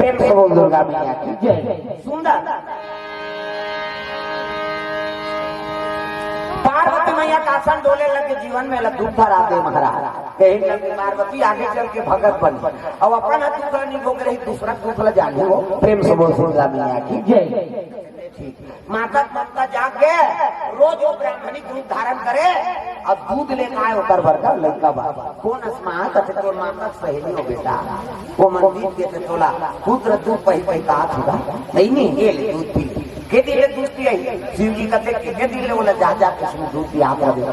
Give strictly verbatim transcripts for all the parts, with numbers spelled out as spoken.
प्रेम से बोल दुर्गा मैया की जय। सुंदर। पार्वती मैया का आसन डोले लगे, जीवन में लड्डू धरा दे महाराज। कहे लगे पार्वती आगे चल के भगत बन, अब अपन हाथ दुख नहीं भोग रही, दूसरा दुख ला जाने हो। प्रेम से बोल दुर्गा मैया की जय। ठीक। माता ममता जाग के रोज वो ब्राह्मणी रूप धारण करे, अब दूध लेके आए ओकर बर का लइका बा। कोन अस माँ? कथे तोर माता सहेली हो बेटा, वो मन दीत के ते तोला पुत्र दूध पही पही का थुड़ा नहीं नहीं, ये ले दूध पी ले। के दिन ले दूध पियाही? शिव जी कथे के दिन ले ओला जा जा के उसमें दूध पियात रहे।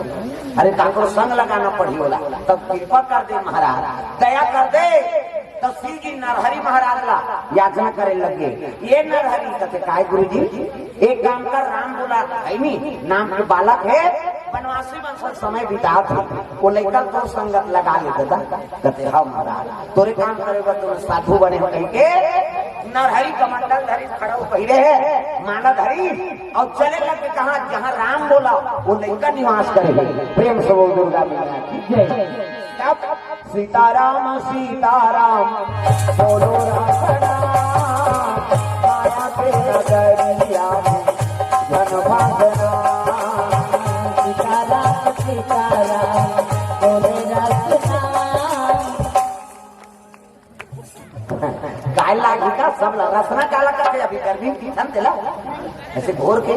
अरे काकरो संग लगाना पड़ी ओला, तब कृपा कर दे महाराज, दया कर दे। तो शिव जी नरहरि महाराज ला याचना करे लगे, ये नरहरि कथे काय गुरु जी, एक काम कर, राम बोला है नी, नाम के बालक है, वनवासी मन संग समय बितात हे, वो लइका तोर संगत लगा ले दादा। कथे हाँ महाराज, तोरे काम करे बर तोरे साधु बने हो कहि के नरहरि कमंडल धरी, खड़ाऊ पहिरे है, माला धरी, अउ चले लगे कहाँ, जहाँ राम बोला वो लइका निवास करे है। प्रेम से बोल दुर्गा मैया की जय। तब सीताराम सीताराम बोलो राम राम, माया के नगरिया में धन भाग राम। सीताराम सीताराम बोले राम राम। काय लागी का सब ला-, रसना काला कथे, अभी गर्मी की ठंड ला, ऐसे घोर के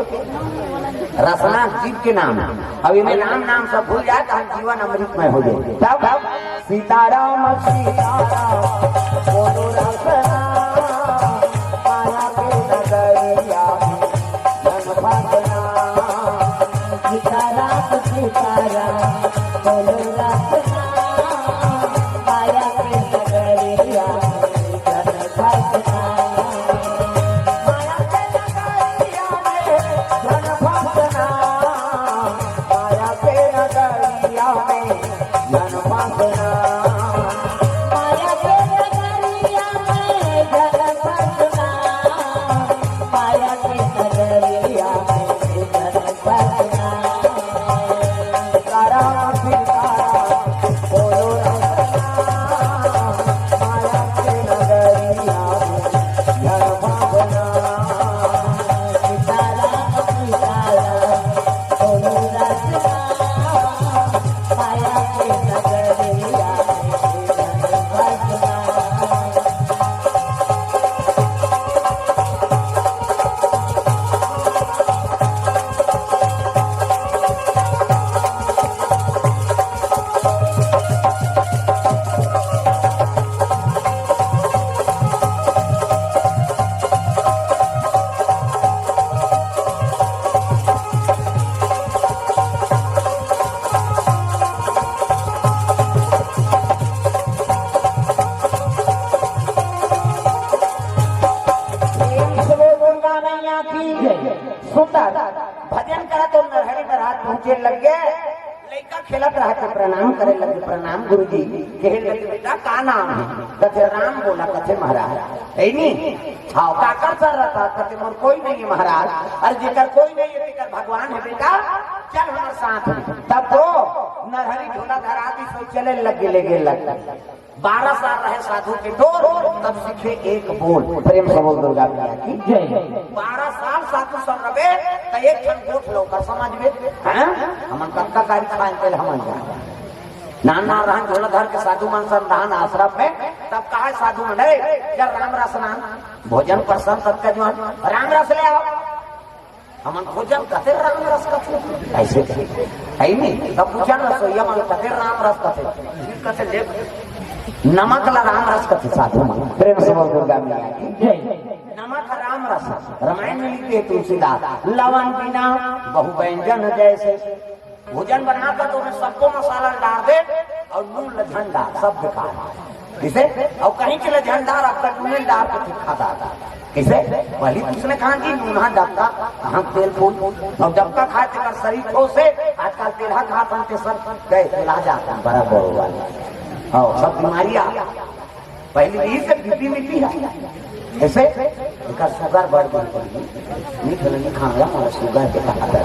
रसना जीव के नाम। अब इन्हें नाम नाम सब भूल जाए तो हम जीवन अमृतमय हो जाए। तब सीताराम सीताराम बोलो रसना, माया के नगरिया में धन भाग राम। सीताराम सीताराम बोलो रसना, माया के नगरिया में धन भाग राम। माया के नगरिया में धन भाग राम। माया के नगरिया में धन भाग राम। माया के नगरिया में धन भाग राम। माया के नगरिया में धन भाग राम। सीताराम सीताराम बोलो राम राम। माया के नगरिया में धन भाग राम। सीताराम सीताराम बोलो राम राम। माया के नगरिया में धन भाग राम। प्रेम से बोल दुर्गा मैया की जय। सुंदर भजन करत ओ नरहरि महाराज पहुंचे लगे। लइका खेलत रहत हे, प्रणाम करे लगे, "प्रणाम गुरुजी।" कहे लगे, "बेटा, का नाम है?" कथे, "राम बोला।" कथे, "महाराज, है नी?" "हाँ।" "काकर संग रहता?" कथे, "मोर कोई नहीं है महाराज।" "अरे जेकर कोई नहीं है, तेकर भगवान है बेटा, चल हमारे साथ में।" तब तो नरहरि झोला धरा दिस, चले लगे, लेगे लगे। बारह साल रहे साधु के टोर, तब सीखे एक बोल। प्रेम से बोल दुर्गा मैया की जय। बारह साल साधु संग रहे, त एक ठन गोठ ला ओकर समझ में, हैं? हमन कतका कारी खाए तेल हमन जान। नान नान रहन झोला धर के साधु मन संग रहन आश्रम में, तब कहा साधु मन, "ए, चल राम रस ना, भोजन प्रसन्न सत्य जुआन, राम रस ले आओ।" हमन खोजन कथे राम रस कथे, ऐसे कथे। है नहीं? तब पूछा ना सोइया मन कथे राम रस कथे। फिर कथे ले नमक ला राम रस कथे साधु मन। प्रेम से बोल दुर्गा मैया की। जय। नमक राम रस, रामायण में लिखे तुलसीदास। लवन बिना बहु व्यंजन जैसे। भोजन बनाता तो ओमे सबको मसाला डार दे अउ नून ल झन डार, सब बेकार। किसे? अउ कहीं के ल झन डार, अब तक नून डार के ठीक खाता था। किसे? पहली किसने कहा कि नूनहा डबका, कहाँ तेल फूल? अउ डबका खाए तेकर शरीर ठोस हे, आजकल तेलहा खात हन ते सब गए, तेलहा जात हन, बराबर हो गया। हाँ, सब बीमारी आ। पहली यही से बीपी मीपी है। ऐसे एकर सुगर बढ़ गई, मीठ वाला नहीं खाना, मगर सुगर के कहा था।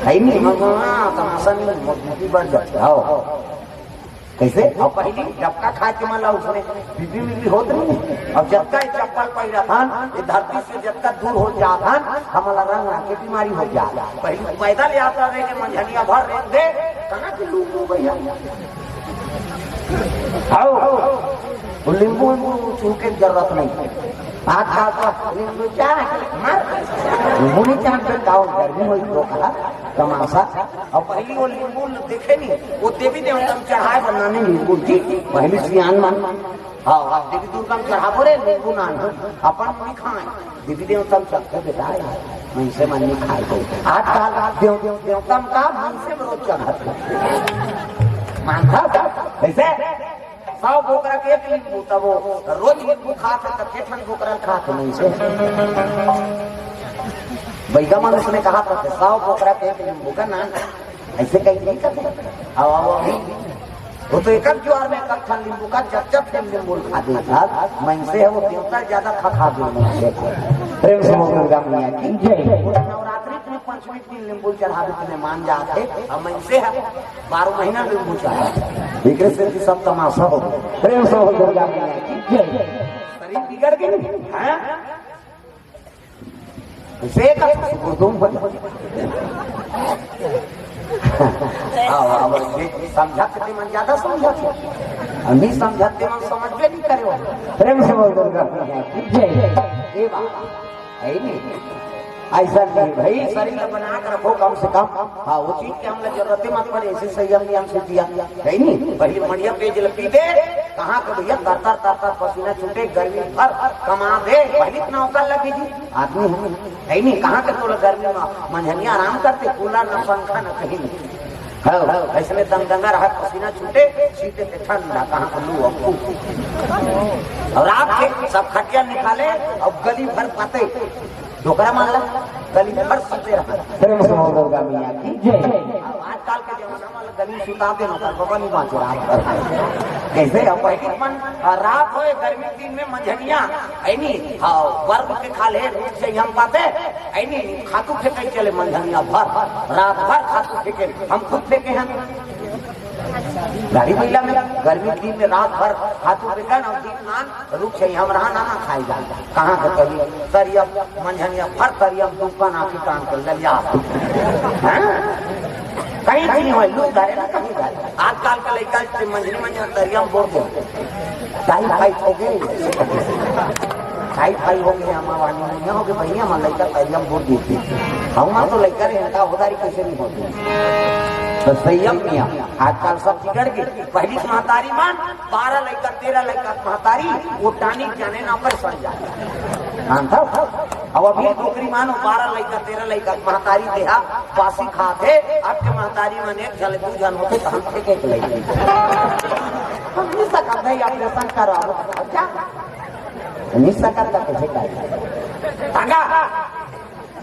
है नहीं, मगर हाँ, तमाशा नहीं, बीपी बढ़ जाता है। हाँ। कइसे? अउ पहिली डबका खाय के मन ला उसने बीपी वीपी होत रहिस। अउ जतका ये चप्पल पहिरत हन, ये धरती से जतका दूर होत जात हन, हमला रंग रंग के बीमारी होत जात। पहिली पैदल यात्रा रहिथे, मंझनिया भर रेंग दे, कहाँ के लू हो भैया? हव, वो नींबू वींबू छूके जरूरत नइ हे। आजकल तो नींबू चाट, मार। नींबू नइ चाट बे, का हो, गर्मी होही तो का, तमाशा। अउ पहिली वो नींबू देखे नहीं, वो देवी देवता म चढ़ाय बर नाने नींबू जी, पहिली सियान मन। हव, हव, देवी दुर्गा म चढ़ाबो रे नींबू नान, अपन नइ खाय। देवी देवता म चढ़थे बेटा, मनसे मन नइ खाय तो। आजकल देव-, देव-, देवता म का मनसे म रोज चढ़थे। मानथा? कइसे? सौ बोकरा के एक नींबू, तब वो रोज नींबू खात हे, त के ठन बोकरा खात हे मनसे? बइगा मन उसने कहा था, "सौ बोकरा के एक नींबू का नान।" अइसे कहीं नइ करथे। अउ, अउ, अउ, वो तो एक जुआर में एक ठन नींबू का, चार चार ठन नींबू खा देथे। मनसे हे वो देवता जादा खा, खा दे मनसे। प्रेम से बोल दुर्गा मैया की जय। वो नवरात्रि में पंचमी दिन नींबू चढ़ाबे त मान जात हे, अउ मनसे हे बारह महीना नींबू चढ़ाथे। एकरे सेती सब तमाशा हो। प्रेम से बोल दुर्गा मैया की जय। शरीर बिगड़ गे नहीं, हाँ? से का गुरदुम बन। आओ, आओ, ये समझत ते मन जादा समझत हे। अउ नइ समझत ते मन समझबे नइ करे हो। प्रेम से बोल दुर्गा मैया की जय। ये बात हे नहीं। अइसन नहीं भई, शरीर ला बना के रखो कम से कम। हाँ, वो चीज के हमला जरूरत हे मत पड़े, अइसे संयम नियम से जिया। हे नहीं, पहिली मड़िया पेज ल पी दे, कहाँ के भैया, तर तर तर तर पसीना छूटे, गर्मी भर कमा दे, पहिली त नौकर लगे जी, आदमी हे। हे नहीं, कहाँ के तोला गर्मी में मंझनिया आराम करथे, कूलर न पंखा न कहीं नहीं। हव, हव, अइसने दंगदंगा रहा, पसीना छूटे, सीते के ठंडा, कहाँ के लू अउ फू। अउ रात के सब खटिया निकाले, अउ गली भर पाते, डोकरा मन ला, गली भर सीते रहा। प्रेम से बोल दुर्गा मैया की जय। अउ आजकल के जमाना वाला गली सुता दे ना, पर बाबा नइ बाँचे रात भर। कइसे? अउ पहिली मन, अ, रात होय, गर्मी दिन में मंझनिया, हे नहीं, हाँ, बर्फ के खा ले, रूख से हम पाते, हे नहीं, खातू फेंके चले मंझनिया भर, रात भर खातू फेंके, हम खुद फेंके हन। गाड़ी बइला में गर्मी दिन में रात भर खातू फेंकन अउ दिन मान रूख से हम रहा ना, ना खाई जा। कहाँ के कही, तरिया, मंझनिया भर तरिया में दुकान आके कान कर ललिया। हाँ? कहीं भी नहीं होय, लू धरे ना कहीं धरे। आजकल के लइका से मंझनी मंझनी तरिया में बोर दे। टाइफाइड हो गे। टाइफाइड हो गे, अम्मा वाली नहीं हो गे, भैया, हमार लइका तरिया में बोर देथे। हमार तो लइका रे, हंता होदारी कइसे नइ होथे। तो संयम नियम, आजकल सब बिगड़ गे। पहिली महतारी मन, बारह लइका, तेरह लइका महतारी, वो टानिक जाने ना पर सड़ जाय। मानथा? अउ अभी डोकरी मानो, बारह लइका, तेरह लइका महतारी देहा, बासी खात हे, अब के महतारी मन एक झन, दू झन होथे, त हम एक एक लइका। हम नइ सकत हे, ऑपरेशन कराओ। अच्छा? नइ सकत त कइसे करे? तागा।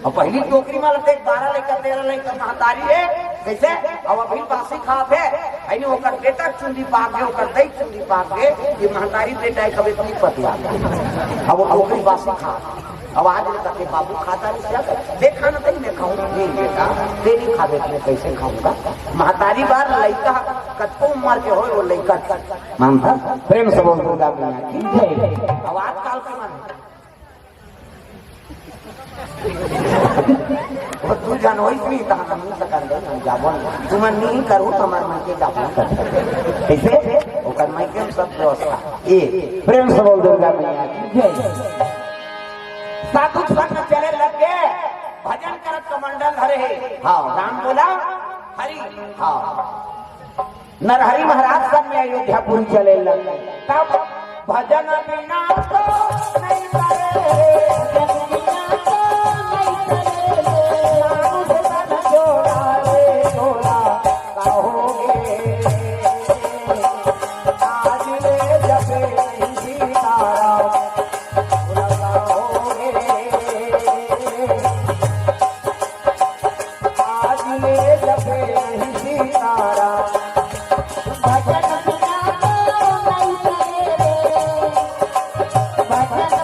अउ पहिली डोकरी मन ल देख, बारह लइका, तेरह लइका महतारी हे, कइसे? अउ अभी बासी खात हे, अइनी ओकर बेटा चुंदी पाक गे, ओकर दई चुंदी पाक गे, ये महतारी बेटा हे, कभी अपनी पतिया। अउ वो डोकरी बासी खात हे। अउ आज ले कथे, "बाबू खाता नहीं क्या कर? देखा ना तई मैं खाऊं।" "नहीं बेटा, ते नहीं खाबे, मैं कैसे खाऊंगा?" महतारी बार लइका, कतको उम्र के होय, वो लइका मानता। प्रेम से बोल दुर्गा मैया की जय। अउ आजकल के मन वो दू झन होइस नहीं, त हमन नइ सकन रे, हम जाबो नहीं। तुमन नइ करहू, त हमर मन के जाबो नहीं। कइसे? ओकर मन के हम सब व्यवस्था। ए, प्रेम से बोल दुर्गा मैया की जय। साधु संग चले लग गे, भजन करत कमंडल धरे हे। हाँ, राम बोला, हरि, हाँ। नरहरि महाराज संग में अयोध्यापुरी चले लग, तब भजन बिना तो नहीं करे, भजन बिना तो नहीं करे, मानुष तन छोड़ा रे छोड़ा, कहोगे आज ले जपे नहीं सीताराम, बोला कहोगे। आज ले जपे नहीं सीताराम। भजन बिना तो नहीं चले रे, भजन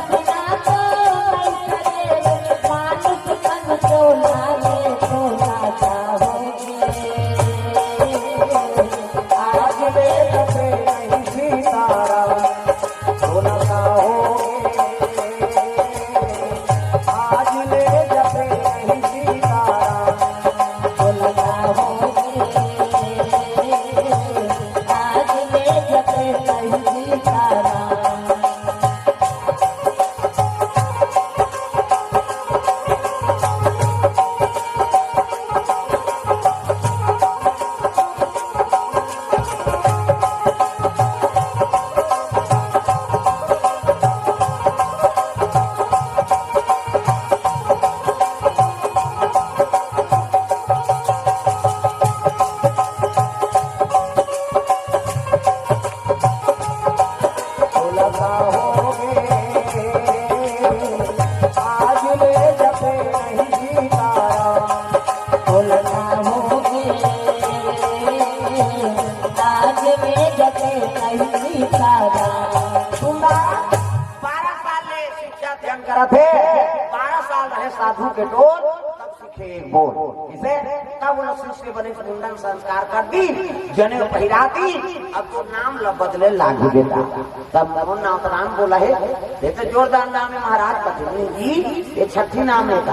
करत हे, बारह साल रहे साधु के टोल, तब सीखे एक बोल। किसे? तब वो शिष्य बने, मुंडन संस्कार कर दी, जनेऊ पहिरा दी, अब तो नाम ल बदले लागी बेटा। तब कौन नाम तो नाम बोला है, ये तो जोरदार नाम है महाराज, पत्नी जी, ये छठी नाम है का।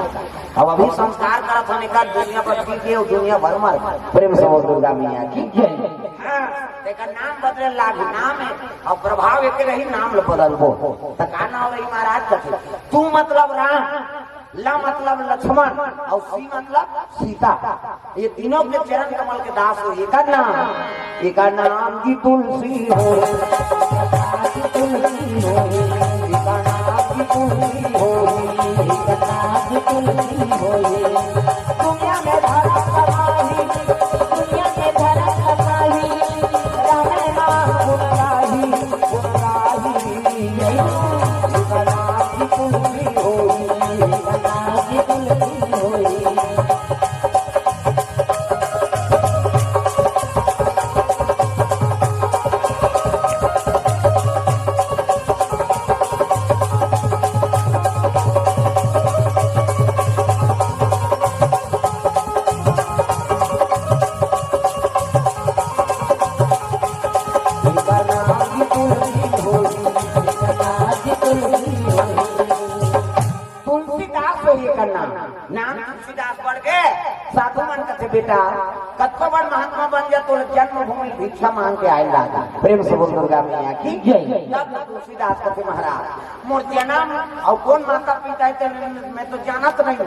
अब अभी संस्कार करत हन, एकर दुनिया बत्ती के और दुनिया भर मर। प्रेम से बोल दुर्गा मैया की जय। हाँ, तेकर नाम बदले लागी, नाम है और प्रभाव एक रही, नाम ल बदलबो। त का नाम रही महाराज कथे? तू मतलब राम, ल मतलब लक्ष्मण और सी मतलब सीता। ये तीनों के चरण कमल के दास हो। एकर नाम, एकर नाम की तुलसी हो, एकर नाम की तुलसी हो, एकर नाम की तुलसी हो, एकर नाम की तुलसी हो। दुनिया में धरम कमाई, दुनिया में धरम कमाई, राम नाम गुण गाई, गुण गाई। तुलसीदास होही एकर नाम। नाम तुलसीदास पढ़ के साधु मन कथे, "बेटा, कतको बड़ महात्मा बन जा, तोला जन्मभूमि भिक्षा मांग के आए लागी।" प्रेम से बोल दुर्गा मैया की जय। तब तो तुलसीदास कथे, "महाराज, मोर जन्म और कौन माता पिता है, तेन मैं तो जानत नहीं।"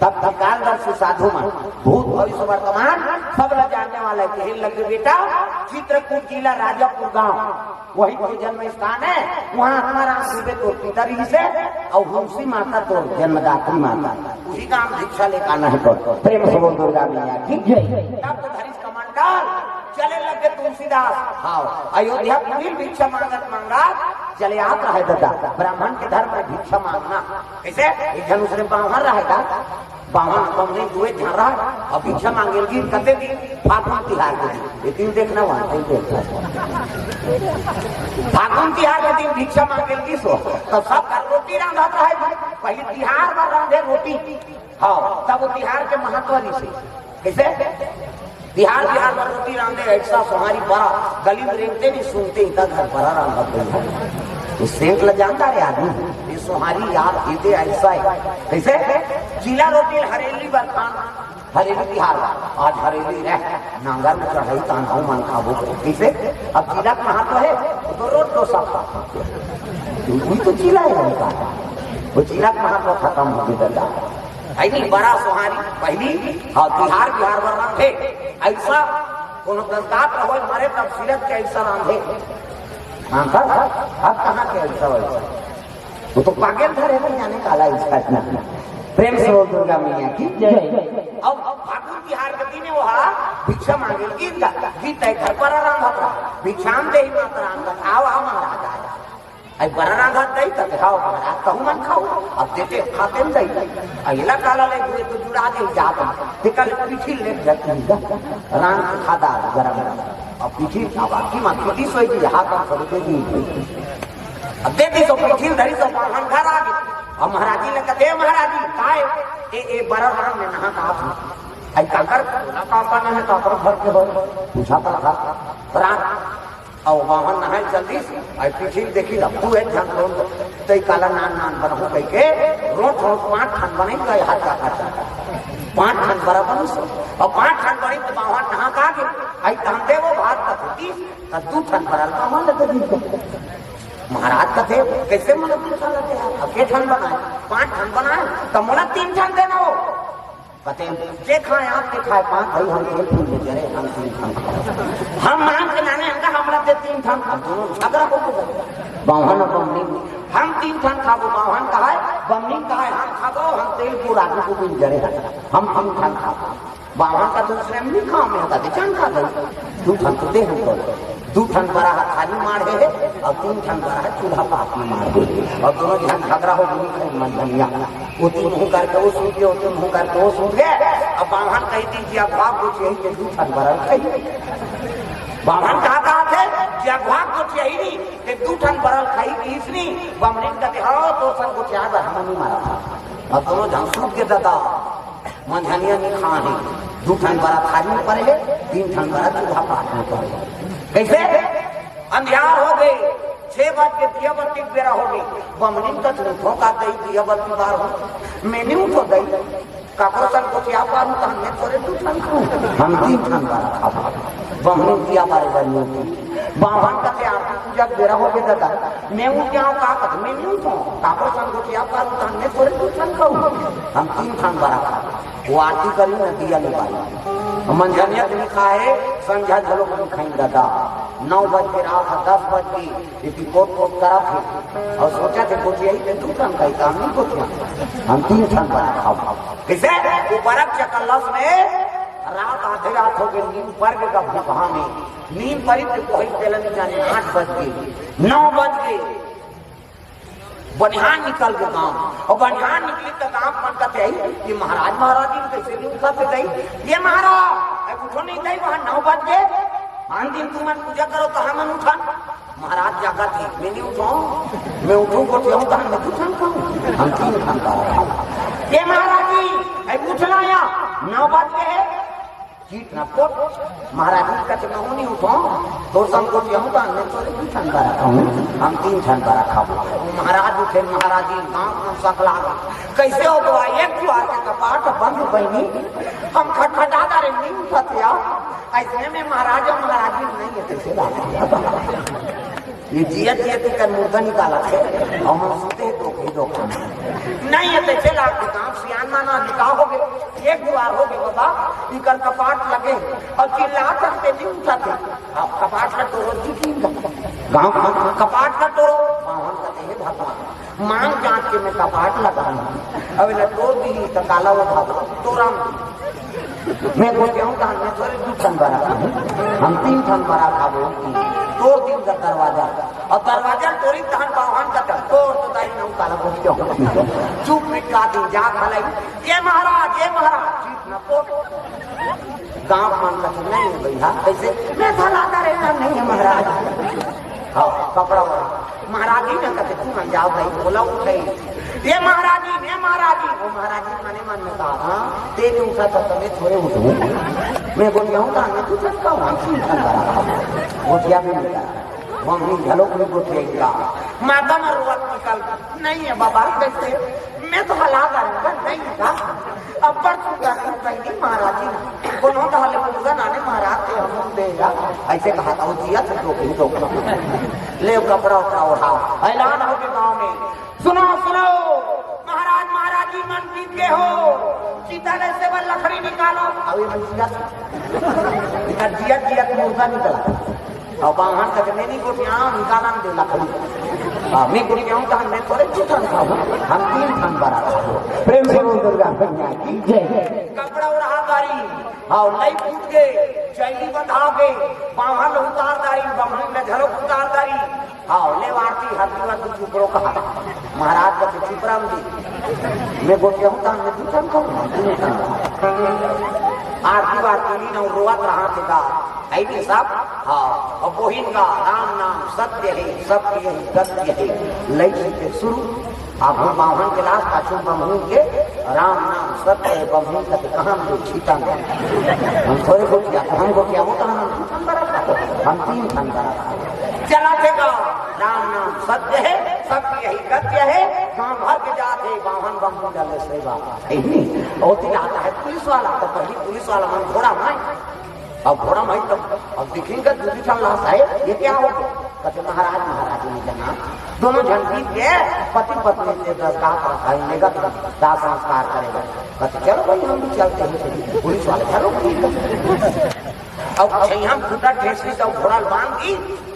तब धिक्कार दस साधु मन, भूत भविष्य वर्तमान सब ला जानने वाला है, कहे लगे, "बेटा, चित्रकूट जिला राजापुर गांव, वही तो जन्म स्थान है, वहाँ आत्माराम दुबे तोर पिता रहिस हे, और तुलसी माता तोर जन्मदात्री माता, उही गांव भिक्षा लेके आना है तोर।" प्रेम से बोल दुर्गा मैया की जय। तब तो धरिस कमंडल, चले लगे तुलसीदास। हाँ, अयोध्या पुरी भिक्षा मांगत मांगत चले आत रहे दादा, ब्राह्मण के धर्म में भिक्षा मांगना। कैसे? एक झन उसने बाहर रहे दादा, बावन बमनी दुए झन रहा, अब भिक्षा मांगे लगी कते दिन? फागुन तिहार के दिन। ये दिन देखना वहाँ, दिन देखना। फागुन तिहार के दिन भिक्षा मांगे लगी सो, तो सब घर रोटी रांधत रहे भाई, पहले तिहार बर रांधे रोटी। हाँ, तब वो तिहार के महत्व नहीं से। कैसे? तिहार, तिहार बर रोटी रांधे, ऐसा सोहारी बड़ा, गली में रेंगते नहीं सुनते, इतना घर बड़ा रांधत है। ये सेंट ल जानता रे आदमी, ये सोहारी यार, ये दे ऐसा है। कैसे? चीला रोटी हरेली बर खान, हरेली तिहार बर, आज हरेली रह, नांगर में चढ़ाई तान हूँ मन खाबो। कैसे? अब चीला कहाँ तो है? वो तो रोज दो सप्ताह। वही तो चीला है उनका, वो चीला कहाँ तो खत्म हो गया। है नहीं, बड़ा सोहारी पहली, हाँ, तिहार बिहार बर रांधे, ऐसा कोनो दंतात रहो, मरे तब सिरत के ऐसा रांधे। हाँ, अब, अब कहाँ के ऐसा वैसा? वो तो पागल धरे नहीं जाने काला ऐसा इतना। प्रेम से बोल दुर्गा मैया की जय। अब, अब फागुन तिहार के दिन वो हा भिक्षा मांगे गीत गा, गीत है घर पर रांधत रहा, भिक्षाम देहि मातरम, आओ, आओ महाराज, आओ। आई बड़ा रांधत नहीं, तब खाओ महाराज, कहूँ मन खाओ, अब देते खाते नहीं। अगला काला ले हुए तो जुड़ा दे जात, ते कल पीठी ले जाती है, रांध खादा गरम गरम। अब पीठी, अब आपकी माँ पीठी सोई थी, हाथ हम सब दे दी। अब दे दी तो पीठी धरी तो हम घर आ गए। अब महाराज जी ने कहा, "दे महाराज जी, काय?" "ए, ए, बड़ा राम ने नहा कहा था।" आई काकर, बोला, "काका नहीं, काकर घर के हो।" पूछा था, था। राम अउ बाहन नहाय चल दिस, अउ पीछे देखी ला, तू एक झन रोंट, तई काला नान नान बनहूँ कहिके, रोंट रोंट पाँच ठन बनई गए हाथ का खर्चा। पाँच ठन बरा बनिस, अउ पाँच ठन बनिस त बाहन नहा का गे, अउ तहन देवो भात का फूटी, त दू ठन बरा बाहन लगे दी। महाराज कथे, "कैसे मन दू ठन लगे? अब के ठन बनाए? पाँच ठन बनाए, त मोला तीन ठन देना हो।" कते जे खाए आप के खाए पाँच भाई हम एक फूल में जरे हम तीन ठन खाए। हम मान के नाने अंगा हमरा दे तीन ठन खा दोनों झगड़ा हो गया। बावन बमनी हम तीन ठन खाबो, बावन कहाए, बमनी कहाए हम खाबो, हम तेल पूरा को बिन जरे हम तीन ठन खाबो। बावन का दूसरे में नहीं खाओ, मैं कते चान खा गई। दू ठन तो दे हमको। दू ठन बरा हा थाली माढ़े हे अउ तीन ठन बरा हा चूल्हा पात में माढ़े हे अउ दोनों झन झगड़ा हो गई, खाई मन धनिया। ओती मुँह करके वो सूत गए, ओती मुँह करके वो सूत गए। अब बाम्हन कही दी कि अब बाप कुछ यही के दू ठन बरा खाई। बाम्हन कहा कहा थे, या भाग गोठियाही नहीं, ते दू ठन बरा ल खाही कहिस नहीं, बमरी कथे, "हाँ, तोर सन गोठियाय बर हमन नहीं मारत हन।" अब दोनों झन सूत गे ददा, मंझनिया नहीं खाहे, दू ठन बरा थारी में परे हे, तीन ठन बरा चूल्हा पाट में परे हे। कइसे? अंधियार हो गे, छह बज के दिया बत्ती के बेरा हो गे, बमरी कथे, "उठो का दई, दिया बत्ती बार हो।" मैं नहीं उठों दई, काकर सन गोठिया पारहूं, तहन मैं थोरे दू ठन खाहूं, हम तीन ठन बरा खाबो। बमरी दिया बारे बर नहीं उठी। बाम्हन कथे, "आरती पूजा के बेरा हो गे ददा, मैं उठ जाहूं का?" कथे, "मैं नहीं उठों, काकर सन गोठिया पारहूं, तहन मैं थोरे दू ठन खाहूं, हम तीन ठन बरा खाबो।" वो आरती करिन न, दिया नहीं बारिन। मंझनिया के नहीं खाहे, संझा घलो नहीं खाइन ददा। नौ बज गे, रात ह दस बज गे, एती कोत कोत करत हे। अउ सोचत हे, गोठियाही ते दू ठन खाही, त हम नहीं गोठियाहूं, हम तीन ठन बरा खाबो। कइसे? वो बरा के चकल्लस में रात आधे रात हो गे, नींद पर गे गा भूखा में। नींद परिस ते कोही तेला नहीं जाने, आठ बज गे, नौ बज गे। बनिहान निकल गे गांव, अउ बनिहान निकलिस त गांव मन कथे, "अई, ये महाराज महाराजी कइसे नहीं उठत हे दई? ये महाराज, अई उठो नहीं दई, वहां नौ बज गे, आन दिन तुमन पूजा करो त हमन उठन।" महाराज जागत हे, "मैं नहीं उठों, मैं उठों गोठियाहूं, तहन मैं दू ठन खाहूं, हम तीन ठन खाहूं।" "ये महाराजी, अई उठ ना या, नौ बज गे हे।" चीट न पोट, महाराजी कथे, "मैं नहीं उठों, तोर सन गोठियाहूं, तहन मैं थोरे दू ठन बरा खाहूं, हम तीन ठन बरा खाबो।" वो महाराज उठे, महाराजी गांव में सकला गे, "कइसे हो गा, एक दुवार के कपाट बंद बहिनी, हम खटखटा डारे, नहीं उठत या।" अइसने में महाराज अउ महाराजी नहीं हे, कइसे बात हे? ये जियत जियत ही कर मुर्दा निकालत हे, अउ हम सुते हे तो कहीं दो काम। नहीं हे, तइसे लागथे गांव सियान माना निकाह हो गे, एक दुवार हो गे बबा, इकर कपाट लगे, अउ चिल्लात हे ते नहीं उठत हे। अब कपाट ल टोरो जी की गांव, गांव कपाट ल टोरो, बाम्हन कथे, "हे भगवान, मांग जांच के मैं कपाट लगाहूं, अब एला टोर दिही त काला वो भाव टोरा में।" मैं गोठियाहूं, तहन मैं थोरे दू ठन बरा खाहूं, हम तीन ठन बरा खाबो। टोर दिन का दरवाजा, अउ दरवाजा टोरिन तहन बाम्हन कथे, "तोर तो दाई नौ काला गोठियाहूं।" चुप मिटका दिन जा खलाई, "ये महाराज, ये महाराज।" चीट न पोट। गांव मन कथे, "नहीं हे भैया, कइसे?" "मैं भला करे ना, नहीं हे महाराज।" हाँ, कपड़ा वाला। महाराजी न कथे, "तुमन जाव भाई, बोला उठे।" "ये महाराजी, ये महाराजी।" वो महाराजी मने मन में कहा, "हाँ, ते नहीं उठा था, तमे थोरे उठो।" मैं गोठियाहूं, तहन मैं दू ठन खाहूं, हम तीन ठन बरा खाबो। गोठिया भी नहीं करा। बमरी घलो कोई गोठिया ही कहा। माता मरुआ निकल, "नहीं हे बबा, कइसे?" मैं तो हला करूंगा, नहीं था। अब्बड़ सुंदर है बहिनी महाराजी। कोनो ढाले मुर्गा नाने महाराज के हम दे जा। अइसे कहा था, वो जिया से टोकरी टोकरा। ले कपड़ा उपड़ा ओढ़ा। ऐलान हो गे गांव में, "सुनो, सुनो, महाराज महाराजी मन जीत गे हो। चिता ले से बर लकड़ी निकालो।" अभी मैं जिया, जिया, जिया मुर्गा निकला। अउ बाम्हन कथे, "मैं नहीं गोठियाहूं, निकालन दे लकड़ी।" हाँ, मैं गोठियाहूं, तहन मैं थोरे दू ठन खाहूं, हम तीन ठन बरा खाबो। प्रेम से बोल दुर्गा मैया की जय। कपड़ा ओढ़ा डारिन, हाँ, लई फूट गे, चैली बंधा गे, बाम्हन ल उतार डारिन, बमरी ल घलो उतार डारिन। हाँ, ले आरती, हरदी वरदी चुपरो कहा। महाराज कथे, "चुप राम जी, मैं गोठियाहूं, तहन मैं दू ठन खाहूं, तीन ठन।" आरती वारती लीन अउ रोवत रहा थे गा। ऐ भी सब, हाँ, अब वही गा, "राम नाम सत्य है, सत्य ही गत्य है।" लई से शुरू, अब हम बाम्हन के लास पाछू बमहू के, "राम नाम सत्य है, बमहू तक कहाँ हम लोग छीटा में।" हम थोरे गोठिया, तो हम गोठिया वो कहाँ हम तीन ठन बरा खाबो, हम तीन ठन बरा खाबो। चला थे गा, "राम नाम सत्य है, सत्य ही गत्य है।" गांव भर के जात हे, बाम्हन बमहू डाले सेवा। ऐ नहीं, ओती आता है पुलिस वाला, तो पहली पुलिस वाला मन घोड़ा माई। अब घोड़ा माई तब, अब देखेंगे दूसरी ठन लास है, ये क्या हो गया? कथे, "महाराज, महाराज नहीं जाना।" दोनों झन बीत के पति पत्नी से दस गात रखाई, लेगा तो दाह संस्कार करेगा। कथे, "चलो भाई, हम भी चलते हैं।" पुलिस वाले, "चलो ठीक है।" अब छैया म खूंटा ठेसरी त घोड़ा ल बांध दी,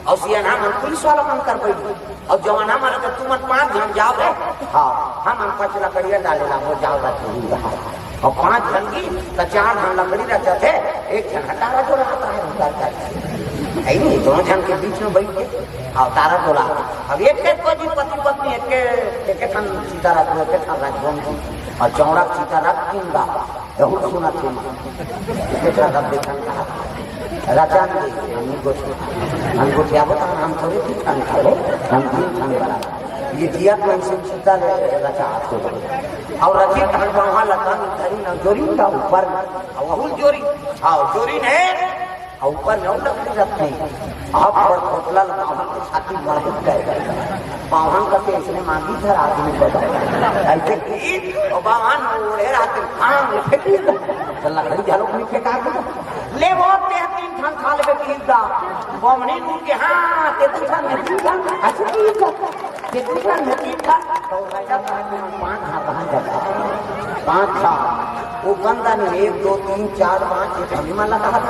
अउ सियान मन पुलिस वाला मन कर बैठ दी। अउ जवान मन के, "तुमन पांच झन जाव रे।" हाँ, हमन पांच लकड़िया डाले ला, वो जाव रे, तू ही रहा। अउ पांच झन गी, त चार झन लकड़ी रचत हे, एक झन ह तारा डोलात हे, उधर कर। ऐ नहीं, दोनों झन के बीच में बैठ के, अउ तारा डोला। अब एक एक को जी पति पत्नी एक के, एक एक ठन सीता रख दो, एक एक ठन रख दो, अउ चौड़ा सीता रख तीन गा। बहुत सुना थे। एक एक ठन रख दे, ठन कहा। रचान दे, हम गोठिया, हम गोठिया बता, हम थोड़ी ठीक ठाक खाबो, हम ठीक ठाक बना। ये जिया तो इनसे सीधा ले रचा आपको। और रचित धन बाहा लता धरी न जोरी का ऊपर, और वहू जोरी, हाँ, जोरी ने, और ऊपर न लकड़ी रखते हैं। आप पर खोटला लगा हम तो छाती मढ़ गए। बावन का तो इसने मांगी था आदमी को। ऐसे की, और बावन ओढ़े रहते, हाँ, ये फेंक दिया। तो लकड़ी झाड़ू को फेंका दिया। ले वो ते तीन ठन खा लेबे की दा। बमनी नू के हाँ, ते तीन ठन में तीन ठन, अच्छा ठीक है। ते तीन ठन में तीन ठन, तो राजा कहा कि हम पाँच हाथ कहाँ जाता? पाँच था। वो गंदा नहीं, एक, दो, तीन, चार, पाँच, ये बमनी वाला कहा था।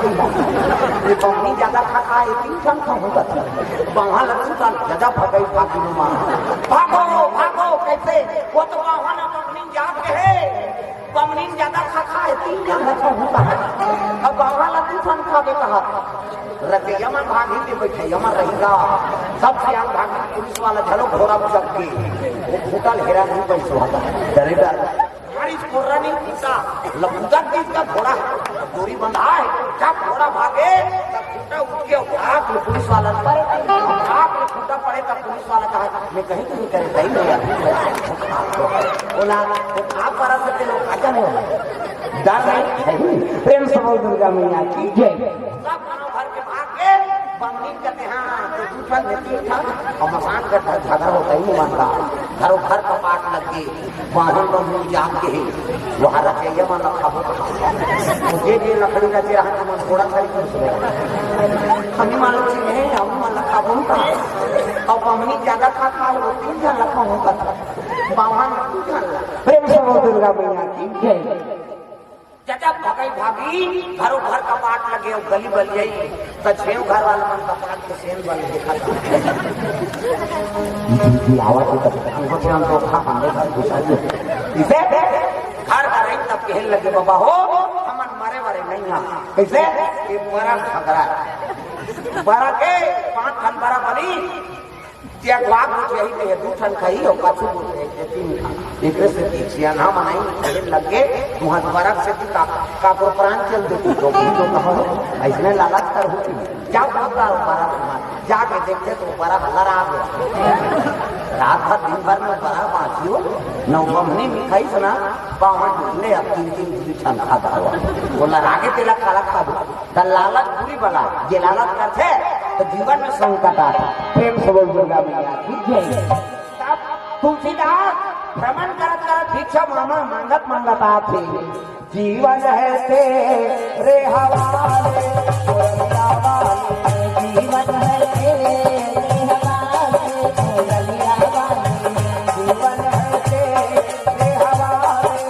ये बमनी ज्यादा खा खा, ये तीन ठन खाऊंगा। बाहर लगू का ज्यादा भगाई भागी नु मार। भागो, भागो, कैसे? वो तो बाहर ना बमनी जात के है। बमनी ज्यादा खा खा है, तीन जन रखा होता है। अब बाबा ला तू ठन खा के कहा, रचैया मन भागी के बैठे, यमन रहेगा। सब सियान भागी, पुलिस वाला झलो घोड़ा में चढ़ के, वो फूटल हेरा नहीं पैसो होता। डरे डर। हमारी कोर्रा नहीं फूटा, लपूटा तीस का घोड़ा, डोरी बंधा है, जब घोड़ा भागे, तब खूंटा उठ के आग में पुलिस वाला पड़े, आग में खूंटा पड़े, तब पुलिस वाला कहा, "मैं कहीं तो नहीं करे, सही नहीं है।" बोला, "तो आप पर असर के लोग आ जाने वाले।" डर नहीं, नहीं। प्रेम से बोल दुर्गा मैया की जय। सब गांव भर के भाग के, बमनी कहते हैं, "हाँ, तो तू चल, मैं तीन था।" और मसान का झगड़ा होता ही नहीं मानता। घरों घर कपाट लग गए। बाहर बहू जाके वहाँ रचैया मन ला खाबो। मुझे भी लकड़ी का चिराग मन थोड़ा सा ही कुछ नहीं। हमी मालूम नहीं है, हम मन ला खाबो का। अब हमनी ज्यादा खा खा लो, तीन जन ला खाबो का। बाहर में तीन जन ला। प्रेम से बोल दुर्गा मैया की जय। जब भगई भागी, घरों घर कपाट लगे, गली बलियई, त छेव घर वाला मन कपाट के सेन बल देखा था। ई, ई, ई आवाज के तब हम को हम तो खा हमने घर घुसा दिए। इसे घर घर आई तब कहने लगे, "बाबा हो, हमन मरे वरे नहीं है।" कैसे? ये बड़ा खतरा है। बड़ा के पांच ठन बड़ा बनी, ते अगवा गोठियाही ते दू ठन खाही अउ पाछू गोठियाही ते तीन ठन। एकरे सेती सियान मन आइन, खेले लग गे, तुहां बरख सेती का, काकरो प्राण चल देती, तो भी तो कहो, अइसने लालच कर होती। जा बहुत बार बरख मार, जाके देखते तो बरख लड़ा गया। रात भर दिन भर में बरख बांचियो, नौ बमनी में खाइस ना, बावन ढूंढने अब तीन तीन ठन खा डालो। वो लड़ा के तेला काला खा दो। त लालच बुरी बला, जे लालच करथे, त जीवन में संकट आथे। प्रेम से बोल दुर्गा मैया की जय। तब तुलसीदास भ्रमण करत करत भिक्षा मामा मांगत मांगत आथे। जीवन है तेरे हवाले, जीवन है तेरे हवाले, जीवन है तेरे हवाले।